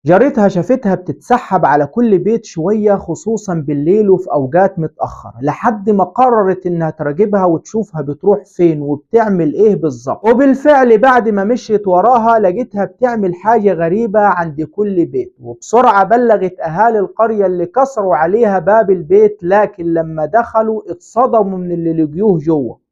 جارتها شافتها بتتسحب على كل بيت شوية، خصوصا بالليل وفي أوقات متأخرة، لحد ما قررت إنها تراقبها وتشوفها بتروح فين وبتعمل إيه بالظبط. وبالفعل بعد ما مشيت وراها لقيتها بتعمل حاجة غريبة عند كل بيت، وبسرعة بلغت أهالي القرية اللي كسروا عليها باب البيت، لكن لما دخلوا اتصدموا من اللي لقيوه جوه.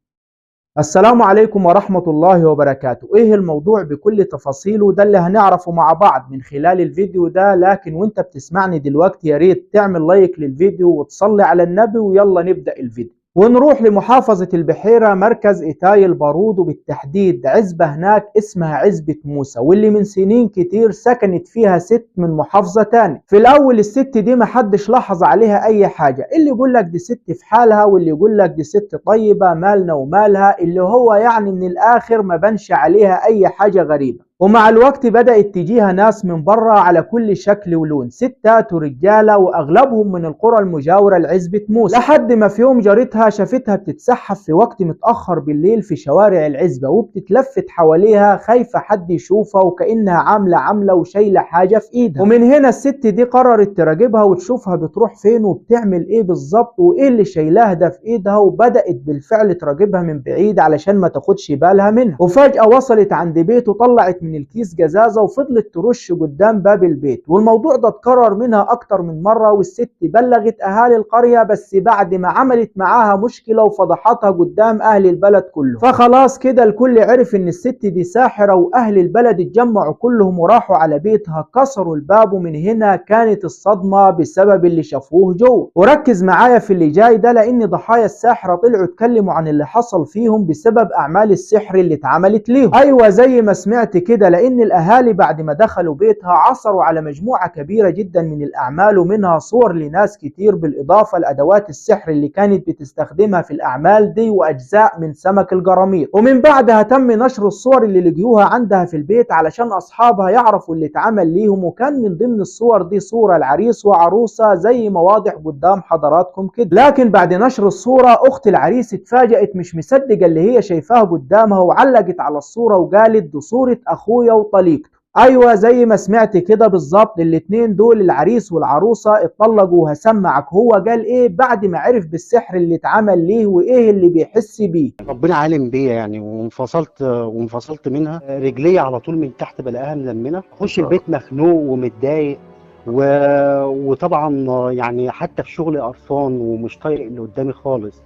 السلام عليكم ورحمة الله وبركاته. ايه الموضوع بكل تفاصيله؟ ده اللي هنعرفه مع بعض من خلال الفيديو ده. لكن وانت بتسمعني دلوقتي يا ريت تعمل لايك للفيديو وتصلي على النبي، ويلا نبدأ الفيديو. ونروح لمحافظة البحيرة، مركز إيتاي البارود، وبالتحديد عزبة هناك اسمها عزبة موسى، واللي من سنين كتير سكنت فيها ست من محافظة تاني. في الأول الست دي محدش لاحظ عليها أي حاجة، اللي يقول لك دي ست في حالها، واللي يقول لك دي ست طيبة مالنا ومالها، اللي هو يعني من الآخر ما بنش عليها أي حاجة غريبة. ومع الوقت بدأت تجيها ناس من برا على كل شكل ولون، ستات ورجالة، وأغلبهم من القرى المجاورة لعزبة موسى، لحد ما في يوم جارتها شافتها بتتسحب في وقت متأخر بالليل في شوارع العزبة، وبتتلفت حواليها خايفة حد يشوفها، وكأنها عاملة عاملة وشايلة حاجة في إيدها. ومن هنا الست دي قررت تراقبها وتشوفها بتروح فين وبتعمل إيه بالظبط وإيه اللي شايلاه ده في إيدها، وبدأت بالفعل تراقبها من بعيد علشان ما تاخدش بالها منها. وفجأة وصلت عند بيت وطلعت من الكيس جزازة وفضلت ترش قدام باب البيت، والموضوع ده اتكرر منها اكتر من مرة. والست بلغت اهالي القرية، بس بعد ما عملت معاها مشكلة وفضحتها قدام اهل البلد كله، فخلاص كده الكل عرف ان الست دي ساحرة، واهل البلد اتجمعوا كلهم وراحوا على بيتها كسروا الباب. ومن هنا كانت الصدمة بسبب اللي شافوه جوه. وركز معايا في اللي جاي ده، لان ضحايا الساحرة طلعوا اتكلموا عن اللي حصل فيهم بسبب اعمال السحر اللي اتعملت ليهم. ايوه زي ما سمعت كده، لأن الأهالي بعد ما دخلوا بيتها عثروا على مجموعة كبيرة جدا من الأعمال، ومنها صور لناس كتير، بالإضافة لأدوات السحر اللي كانت بتستخدمها في الأعمال دي، وأجزاء من سمك الجراميط. ومن بعدها تم نشر الصور اللي لقيوها عندها في البيت علشان أصحابها يعرفوا اللي اتعمل ليهم. وكان من ضمن الصور دي صورة العريس وعروسة زي ما واضح قدام حضراتكم كده. لكن بعد نشر الصورة أخت العريس اتفاجأت، مش مصدقة اللي هي شايفاه قدامها، وعلقت على الصورة وقالت دي صورة أخويا وطليقته. ايوه زي ما سمعت كده بالظبط، الاتنين دول العريس والعروسه اتطلقوا. وهسمعك هو قال ايه بعد ما عرف بالسحر اللي اتعمل ليه وايه اللي بيحس بيه. ربنا عالم بيا يعني، وانفصلت منها. رجلي على طول من تحت بلاقيها ملمنه، اخش البيت مخنوق ومتضايق، وطبعا يعني حتى في شغلي قرفان ومش طايق اللي قدامي خالص.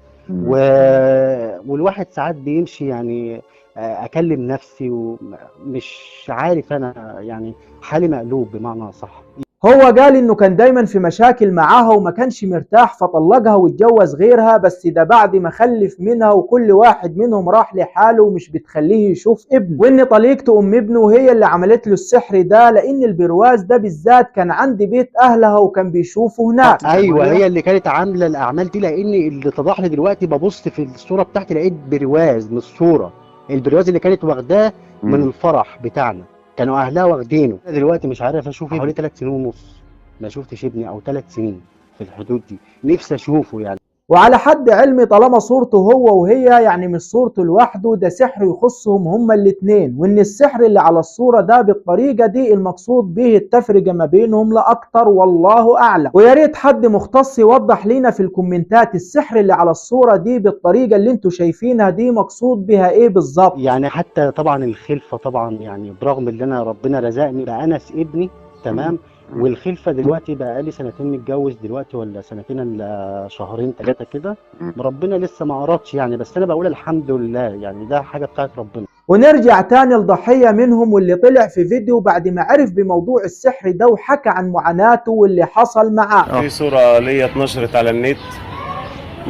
والواحد ساعات بيمشي يعني اكلم نفسي ومش عارف انا، يعني حالي مقلوب بمعنى صح. هو قال انه كان دايما في مشاكل معاها وما كانش مرتاح، فطلقها واتجوز غيرها، بس ده بعد ما خلف منها، وكل واحد منهم راح لحاله ومش بتخليه يشوف ابنه. وان طليقته ام ابنه هي اللي عملت له السحر ده، لان البرواز ده بالذات كان عند بيت اهلها وكان بيشوفه هناك. ايوه هي اللي كانت عامله الاعمال دي، لان اللي اتضح لي دلوقتي ببص في الصورة بتاعتي لقيت برواز من الصورة، البرواز اللي كانت واخداه من الفرح بتاعنا، كانوا اهلها واخدينه. انا دلوقتي مش عارف اشوف، حوالي 3 سنين ونص ما شفتش ابني، او 3 سنين في الحدود دي، نفسي اشوفه يعني. وعلى حد علمي طالما صورته هو وهي يعني مش صورته لوحده، ده سحر يخصهم هما الاتنين، وان السحر اللي على الصورة ده بالطريقة دي المقصود به التفرقة ما بينهم لا اكتر، والله اعلم. ويا ريت حد مختص يوضح لينا في الكومنتات السحر اللي على الصورة دي بالطريقة اللي انتوا شايفينها دي مقصود بها ايه بالظبط. يعني حتى طبعا الخلفة طبعا يعني برغم اللي انا ربنا رزقني بأنس ابني تمام، والخلفه دلوقتي بقى لي 2 سنين متجوز دلوقتي، ولا 2 سنين الا 2 3 شهور كده، ربنا لسه ما اردش يعني، بس انا بقول الحمد لله يعني، ده حاجة بتاعت ربنا. ونرجع تاني لضحيه منهم واللي طلع في فيديو بعد ما عرف بموضوع السحر ده وحكى عن معاناته واللي حصل معاه. في صوره ليا اتنشرت على النت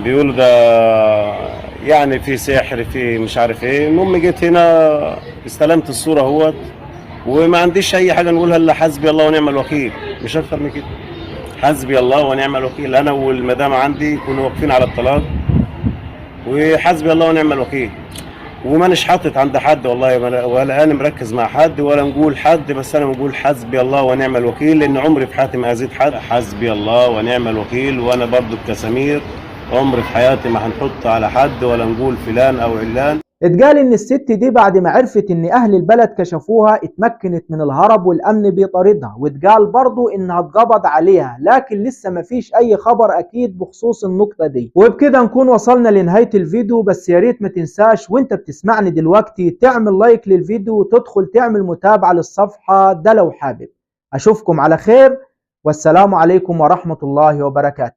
بيقولوا ده يعني في سحر في مش عارف ايه. المهم جيت هنا استلمت الصورة اهوت، وما عنديش اي حاجة نقولها الا حسبي الله ونعم الوكيل، مش اكتر من كده. حسبي الله ونعم الوكيل. انا والمدام عندي كنا واقفين على الطلاق، وحسبي الله ونعم الوكيل. ومانيش حاطط عند حد والله، ولا انا مركز مع حد ولا نقول حد، بس انا بقول حسبي الله ونعم الوكيل، لان عمري في حياتي ما اذيت حد. حسبي الله ونعم الوكيل. وانا برضو كسمير عمري في حياتي ما هنحط على حد ولا نقول فلان او علان. اتقال ان الست دي بعد ما عرفت ان اهل البلد كشفوها اتمكنت من الهرب والامن بيطاردها، واتقال برضو انها اتقبض عليها، لكن لسه مفيش اي خبر اكيد بخصوص النقطة دي. وبكده نكون وصلنا لنهاية الفيديو، بس يا ريت ما تنساش وانت بتسمعني دلوقتي تعمل لايك للفيديو وتدخل تعمل متابعة للصفحة ده لو حابب. اشوفكم على خير، والسلام عليكم ورحمة الله وبركاته.